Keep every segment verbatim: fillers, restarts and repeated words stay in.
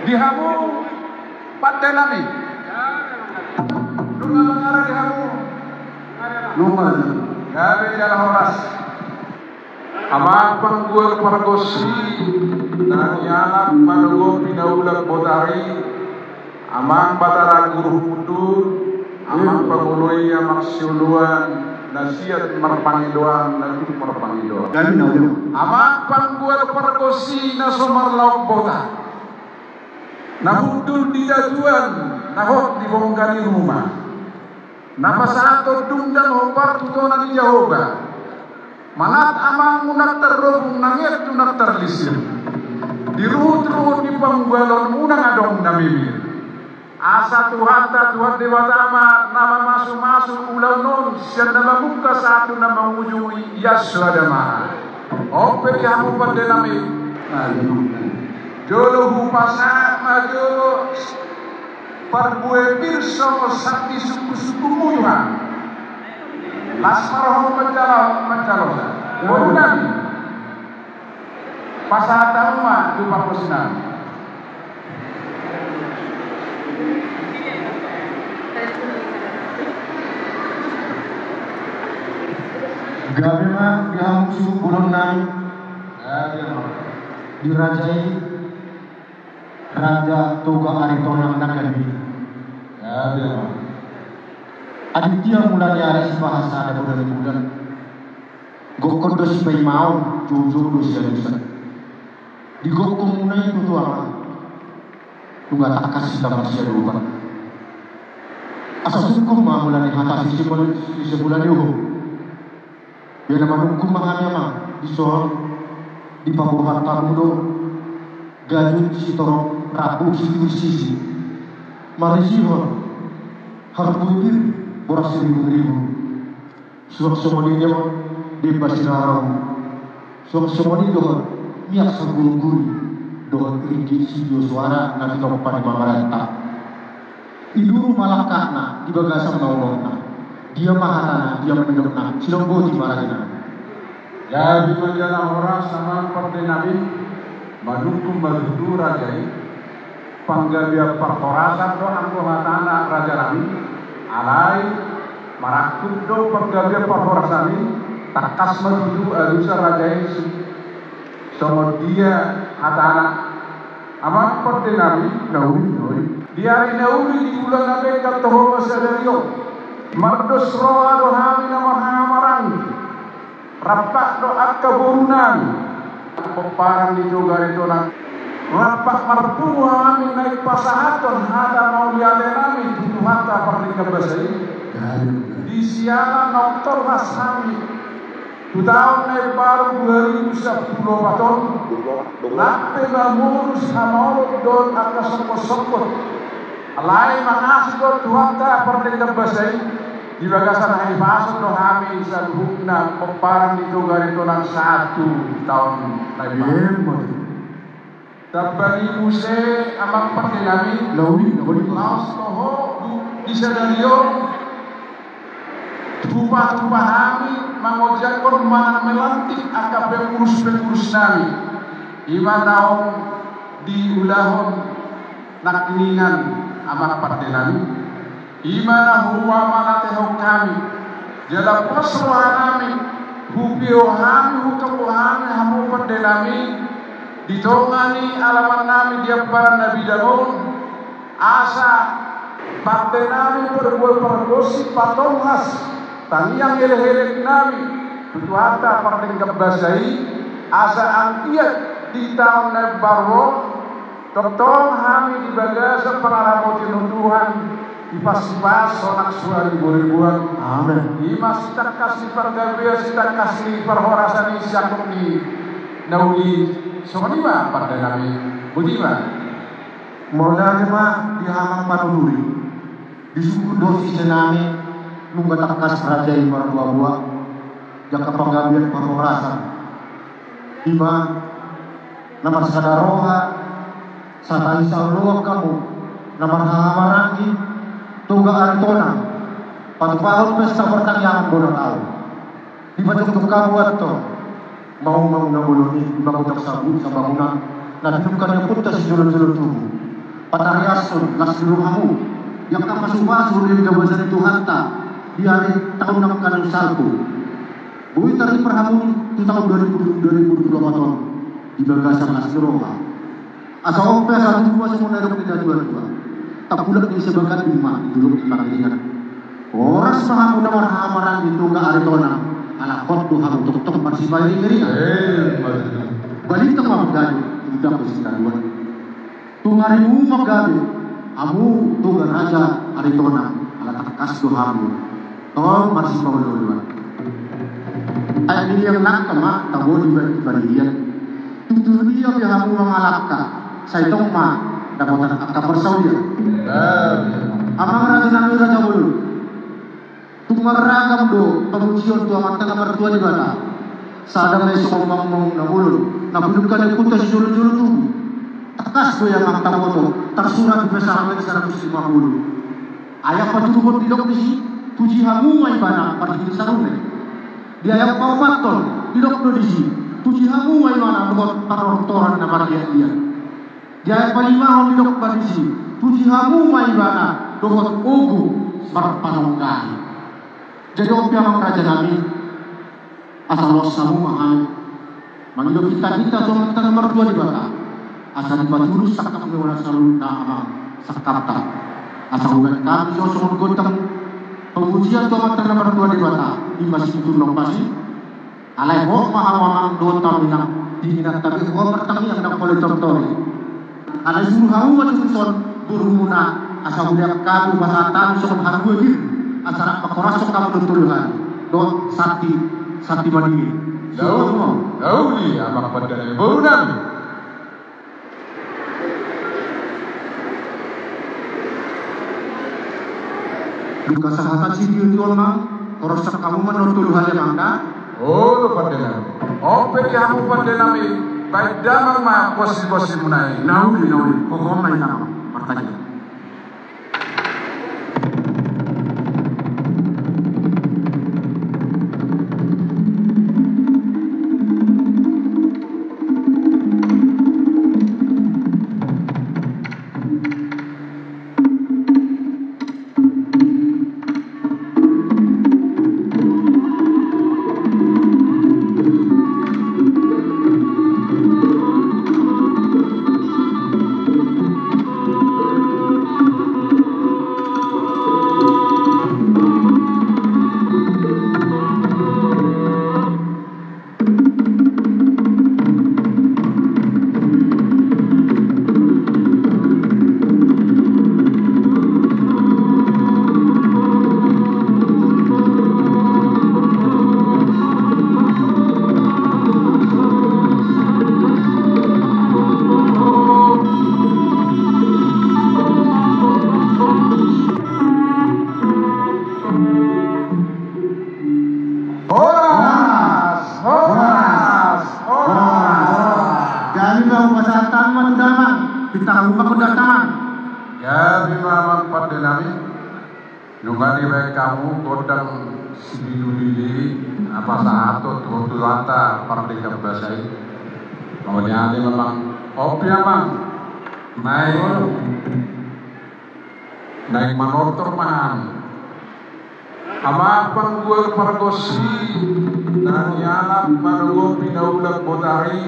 Di hamu pande nami. Nunga mangala di hamu. Nunga. Gabe jala horas. Amang panggual pargonsi na nialap manogopi na ulang botari, amang Batara Guru Humundur, amang pangoloi, amang sioloan na siat marpangidoan, na tuk marpangidoan. Amang panggual pargonsi na so marlaok bota, na hundul di datuan, na hot di bongga ni ruma, na pasahathon dungdang hombar tu tona ni Jahowa. Manat amang unang tarrobung, na nget unang tarlisir. Di ruhut-ruhut ni panggualon unang adong na mimir. Asa Tuhanta, Tuhan Debata ma na mamasu-masu ulaon on sian na mamungka sahat tu na mangujungi, ias so adamana. On pe di hamu pande nami. Jolo hupasahat ma jolo parbue pir songon sandi sungkun-sungkunmu, Tuhan. Las ma rohamu manjalo, manjalosa. Boru nami. Pasahat hamu ma tu pargonsi nami. Gabe ma di hamu suhut bolon nami. Gabe ma. Di raja i, Raja Toga Aritonang na gabe. Gabe ma. Aditya mula ni ari, sipahasada godang ni bulan. Gokhon do sipaimaon, joujou do sialusan. Di gokhonmuna i tutu, amang, nunga tangkas hita marsiadopan. Asa sungkun ma mula ni hata si Sibula, si Sibula ni uhum. Ia na manungkun ma hami, amang, dison dipaborhat hamu do gajut sitorop rambu sitiur sisi, marisihon harbue pir boras siribu-ribu. Suang songon i do demba sirara-u. Suang songon i dohot miak sagurguri dohot ringgit sitio suara na tinompa ni pamarenta. Iduru ma langkatna, di bagasan ma unokna. Dia ma hatana, dia ma nidokna, sidok boti ma raja nami. Gabe ma jala horas, amang pande nami. Manungkun ma tutu raja i. Panggabean parhorasan do anggo hatana raja nami. Alai marangkup do panggabean parhorasan i, tangkas ma tutu alusan raja i songon dia hatana. Amang pande nami, na uli, na uli. Di ari na uli, di bulan na denggan, toho ma sadari on, mardos roha do hami na marhahamaranggi. Rampak do angka boru nami, pomparan ni Toga Aritonang. Rampak marpungu hami naeng pasahathon hata mauliate nami tu Tuhanta Pardenggan Basa i. Di siala naung tolhas hami tu taon na imbaru dua ribu sampulu opat on, lam pe mamolus hamaolon dohot angka songkot-songkot. Alai mangasi do Tuhanta Pardenggan Basa i, di bagasan hahipason do hami saluhutna pomparan ni Toga Aritonang sahat tu taon na imbaru. Tamba ni muse, amang pande nami, laos toho di sadari on tupa-tupa hami mangojakhon manang melantik angka pengurus-pengurus nami. I ma naung diulahon nangkiningan, amang pande nami. I ma na huamanatehon hami, jala pos roha nami, hupio hami, hutonggo hami hamu pande nami, di tonga ni alaman nami di amparan na bidang on, asa pande nami parbue pargonsi patolhas tangiang elek-elek nami tu Tuhanta Pardenggan Basa i, asa anggiat di taon na imbaru on, tongtong hami di bagasan pangaramoti ni Tuhan, dipasipas sonang suari boriboan. Amen. I ma sitangkas ni panggabean, sitangkas ni parhorasan i, siangkop ni na uli. Songon i ma pande nami. Boti ma. Mauliate ma di amang panuturi. Disungkun do ise nami, nunga tangkas raja i marboaboa di angka panggabean parhorasan. I ma na marsada roha, sahat i saoloan hamu na marhahamaranggi Toga Aritonang, patupahon pesta partangiangan bona taon. Dipajongjong hamu antong maumau na bolon i, di mangutang sabu sambangunan na pinungka ni ompunta sijolojolo tubu. Patariashon las ni rohamu di angka pasupasu di bagasan ni Tuhanta di ari taon na angka na salpu. Boi tarimpar hamu tu taon dua ribu, dua ribu dua puluh empat on di bagasan las ni roha. Asa on pe asa tubu asa muna erok ni natuatua. Tapulak ni sabaganding ma di dolok ni Pangiringan. Horas ma hamu na marhahamaranggi Toga Aritonang, ala hot do hamu tongtong marsipairingiringan. Eh, betul. Balintang ma manggabe, undang do sitaruan. Tung arimu manggabe, hamu Toga Raja Aritonang, ala tangkas do hamu tong marsipaolooloan. Aek ni liang nangka ma tabo di ba-, di barian. Tutu dia pe hamu mangalangka, sai tong ma dapotan angka parsaulian. Amang raja nami raja bolon. Tung marragam do pamujion tu Amanta na martua Debata. Sada ma i songon mangmang na bolon na bulungka ni kuta sijolojolo tubu. Tangkas do i amang taboto, tarsurat di Psalmen saratus lima puluh. Ayat patuduhon didok disi, puji hamu ma ibana marhite sarune. Di ayat paopathon didok do disi, puji hamu ma ibana dohot panortoran na marliatliat. Di ayat palimahon didok ma disi, puji hamu ma ibana dohot ogo marpanonggahi. Jadi on pe amang raja nami, asa loas hamu ma hami mangido hita-hita tu Amanta na martua Debata, asa dipatulus sangkap ni hona saluhutna amang sangkapta. Asa hubaen hami jo songon gondang pamujian tu Amanta na martua Debata, i ma situtu na umpasa i. Alai hot ma hamu amang dohot hamu inang, di inanta be ho martangiang ndang pola i tortori. Alai suru hamu ma tu son borumuna, asa hulean hami pasahat hami songon haduan i, asa rap mangkorashon hamu dohot tolu hali. Dohot santi, santi madingin. Daun, daun i amang pande nami, boru nami. Dung kasahatan sitio-tio on, amang, korashon hamu ma dohot tolu hali amang da. Olo pande nami. On pe di hamu pande nami, baen damang ma bosi-bosimuna i. Na uli, na uli. Hohom ma inang, martangiang. Horas, horas, horas. Gabe ma hupasahat ma tu damang, pinta hamu ma gondang damang. Gabe ma amang pande nami. Nunga dibaen hamu gondang sipitu lili, pasahathon tu Tuhanta pardenggan basa i. Mauliate ma amang. On pe amang. Naeng. Naeng manortor ma hami. Amang panggual pargonsi, na nialap manogopi na ulang botari,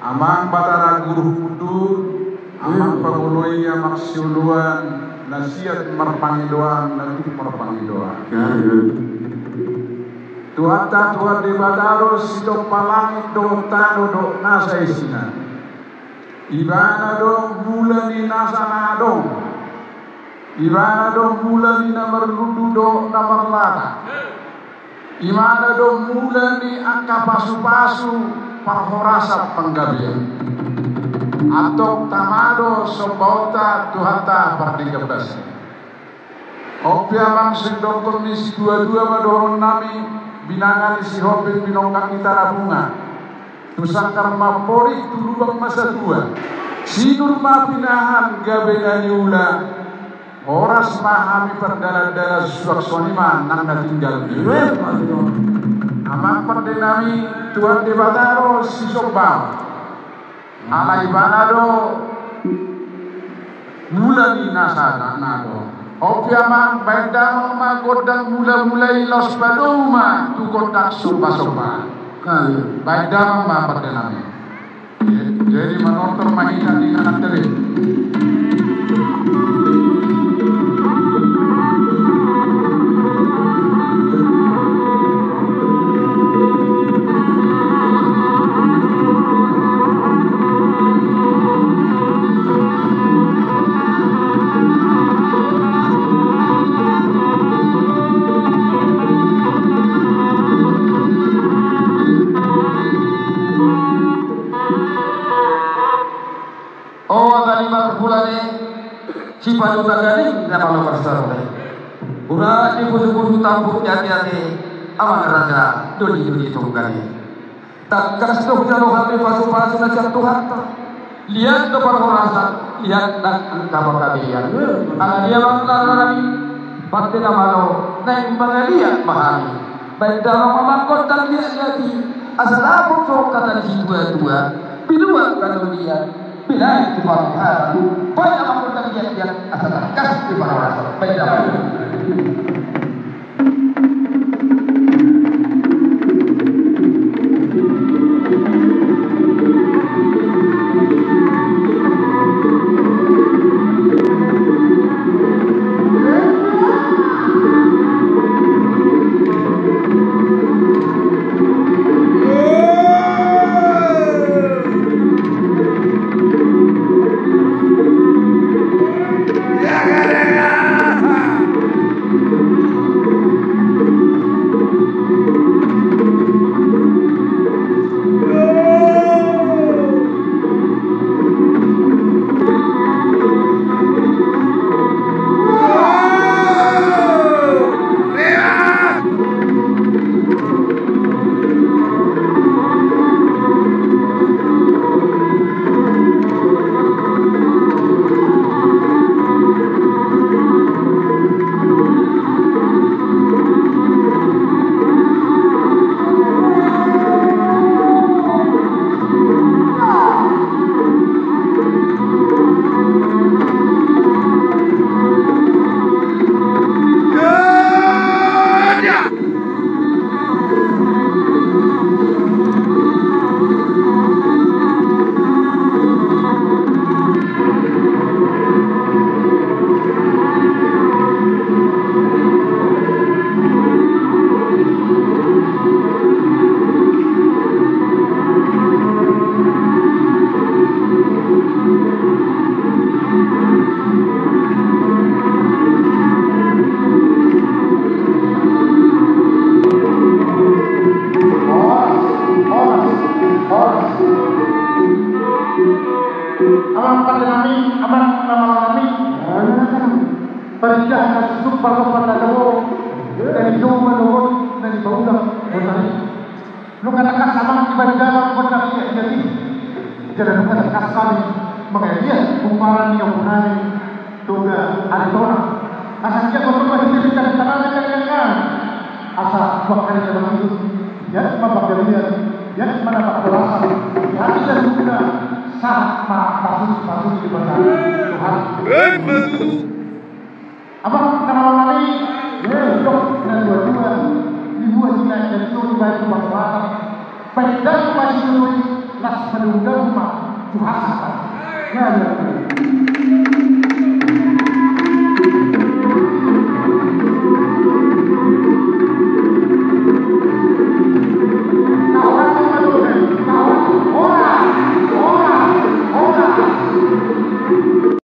amang Batara Guru Humundul, amang pangoloi, amang sioloan, na siat marpangidoan, na tuk marpangidoan. Tuhanta Tuhan Debata do sitompa langit dohot tano dohot nasa isina. Ibana do mula ni nasa na adong. Ibana do mula ni na marlundu dohot na marlata. Ibana do mula ni angka pasupasu parhorasan panggabean. Antong tama do sombaonta Tuhanta pardenggan basa. On pe amang, songon dohonon ni situatua ma dohonon nami, binanga ni Sihombing binongkak ni Tarabunga. Tu sanggar ma amporik, tu lubang ma satua. Sinur ma pinahan gabe na niula. Horas ma hami pardalandalan, suang songon i ma nang na tinggal. Amang pande nami, Tuhan Debata do sisomba. Alai ibana do Dari na sada na do. Oke, amang, baen damang ma gondang mula-mula i, laos padomu ma tu gondang somba-somba. Baen damang ma, pande nami. Jadi manortor ma hita di na tadi. O angka ni marhula ni Sipaluta Gading na malo marsarole. Urat ni pusu-pusu tampuk ni ate-ate, amang raja, doli-doli tunggal i. Tangkas do hujalo hami pasu-pasu na sian Tuhanta. Liat do parhorasan, liat nang angka panggabean. Ala dia bang lara nami, pande na malo, naeng mangaliat ma hami. Baen damang ma gondang liat-liat i, asa dapot songon hata ni situa-tua. Binuat halulian, binaen tu parhorasan. Baen damang gondang liat-liat, asa tangkas di parhorasan. Baen damang. Amang pande nami, amang na malo nami. Parindahan na susuk, parlompan na tabo, na nidok manogot, na nipaulak botari. Nunga tangkas amang dibaen damang gondang liat-liat i. Jala nunga tangkas hami mangaliat pomparan ni ompunami Toga Aritonang. Asa dia gondang ma hita di tengah-tengah ni angka. Asa buat hari na mangihut, liat ma panggabean, liat ma na parhorasan. Di hami saluhutna, sahat ma pasu-pasu ni Debata Tuhan. Amang na malo nami, didok na tua-tua, dibuat hita jadi tolu baik tu bangsa. Baik dan masih tolu, las menunggang ma Tuhan.